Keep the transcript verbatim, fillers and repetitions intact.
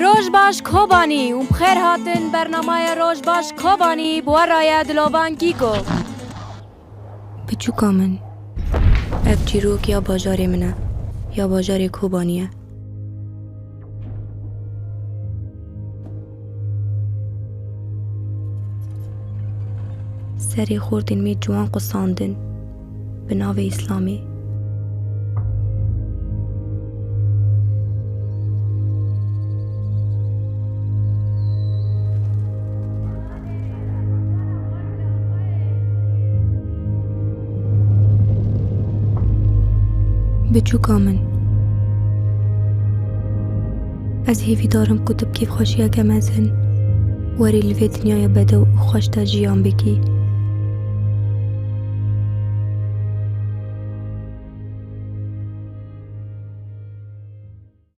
Roj baş Kobanî û bi xêr hatin bernamaya Roj baş Kobanî bi we re ye Dilovan Gîko. Biçûka min, ev çîrok ya bajarê min e, ya bajarê Kobanî ye. Serê xortên me ciwan qusandin bi navê Îslamê. Biçûka min, ez hêvîdar im ku tu bi kêfxweşiyeke mezin werî li vê dinyaya bedew û xweş de jiyan bikî.